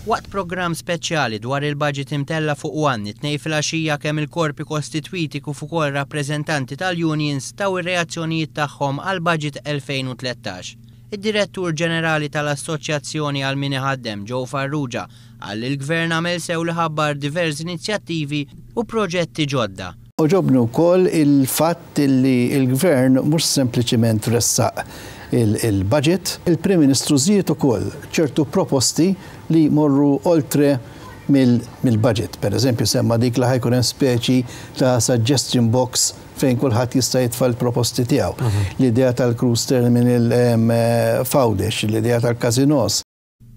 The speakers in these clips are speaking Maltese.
Waqt programm speċjali dwar il-budget imtella' fuq One it-Tnejn filgħaxija kemm il-korpi kostitwiti kif ukoll rappreżentanti tal-unions taw ir-reazzjonijiet tagħhom għall-budget 2013. Id-Direttur Ġenerali tal-Assoċjazzjoni għal Min Iħaddem Joe Farrugia qal li l-Gvern għamel sew li ħabbar diversi inizjattivi u proġetti ġodda. Għoġobni wkoll il-fatt li l-Gvern mhux sempliċiment ressaq il-budget, il-Prim Ministru żied ukoll ċertu proposti li jmorru oltre mill-budget. Per eżempju semma dik li ħa jkun hemm speċi ta' suggestion box fejn kulħadd jista' jitfa' l-proposti tiegħu. L-idea tal-cruise terminal f'Għawdex, l-idea tal-casinos.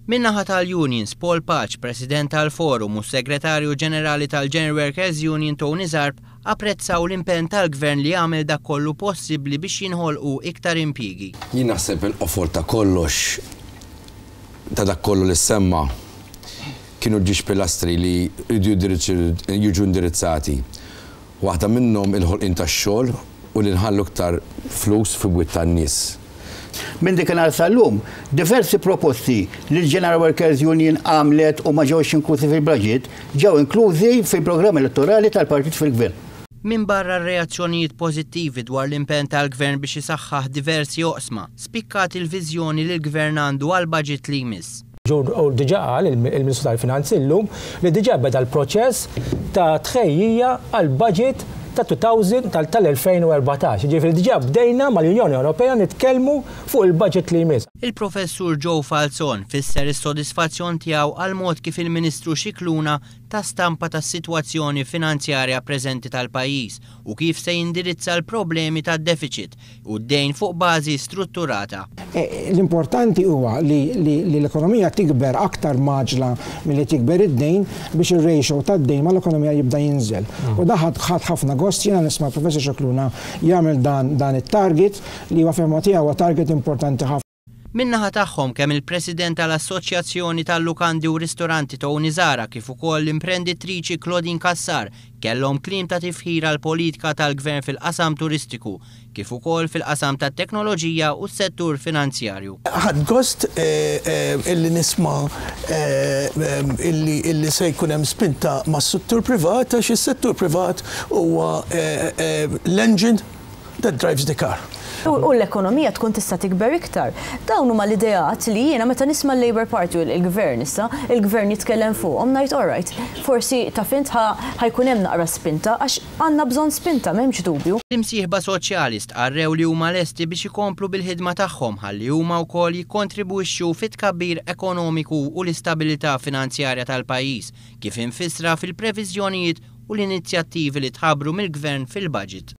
Min-naħa tal-unions, Paul Pace, President tal-Forum u s-Segretarju Ġenerali tal-General Workers Union Tony Zarb apprezzaw l-impenn tal-Gvern li jagħmel dak kollu possibbli biex jinħolqu iktar impjiegi. Jien naħseb il-qofol ta' kollox ta' dak kollu li ssemma kienu ġiex pilastri li jridu jiġu indirizzati. Waħda minnhom il-ħolqien tax-xogħol u li nħallu iktar flus fi bwiet tan-nies. Minn dikinhar sal-lum, diversi proposti li l-General Workers Union għamlet u ma ġewx inklużi fil-budget, ġew inklużi fil-programm elettorali tal-partit fil-gvern. Minbarra r-reazzjonijiet pożittivi dwar l-impenn tal-Gvern biex isaħħaħ diversi oqsma, spikkat il-viżjoni li l-Gvern għandu għall-budget li jmiss. U diġà qal il-Ministru tal-Finanzi llum li diġà beda l-proċess ta' tħejjija għall-budget ta' 2000 tal-2014. Jiġifieri diġà bdejna mal-Unjoni Ewropea nitkellmu fuq il-budget li jmiss. Il-Professur Joe Falzon fisser is-sodisfazzjon tiegħu għall-mod kif il-Ministru Scicluna ta stampa tas-sitwazzjoni finanzjarja preżenti tal-pajjiż u kif se jindirizza l-problemi tad-defiċit u d-dejn fuq bażi strutturata. L-importanti huwa li l-ekonomija tikber aktar mgħaġġla milli tikber id-dejn biex ir-ratio tad-dejn mal-ekonomija jibda jinżel. U dan ħadt ħafna gost jiena nisma' l-Professur Scicluna jagħmel dan it-target li huwa fehma tiegħi huwa target importanti ħafna. Min-naħa tagħhom kemm il-President tal-Assoċjazzjoni tal-Lukandi u Ristoranti Tony Zahra kif ukoll l-imprenditriċi Claudine Cassar kellhom kliem ta' tifħir għall-politika tal-Gvern fil-qasam turistiku kif ukoll fil-qasam tat-teknoloġija u s-settur finanzjarju. Ħadt gost illi nisma' illi se jkun hemm spinta mas-settur privat għax is-settur privat huwa l-engine that drives the car. U l-ekonomija tkun tista' tikber iktar. Dawn huma l-ideat li jiena meta nisma' l-Labour Party u l-Gvern issa, il-Gvern jitkellem fuqhom ngħid all right, forsi taf int ħa jkun hemm naqra spinta għax għandna bżonn spinta m'hemmx dubju. L-imsieħba soċjali stqarrew li huma lesti biex ikomplu bil-ħidma tagħhom ħalli huma wkoll jikkontribwixxu fit-tkabbir ekonomiku u l-istabilità finanzjarja tal-pajjiż kif imfissra fil-previżjonijiet u l-inizjattivi li tħabbru mill-Gvern fil-Budget.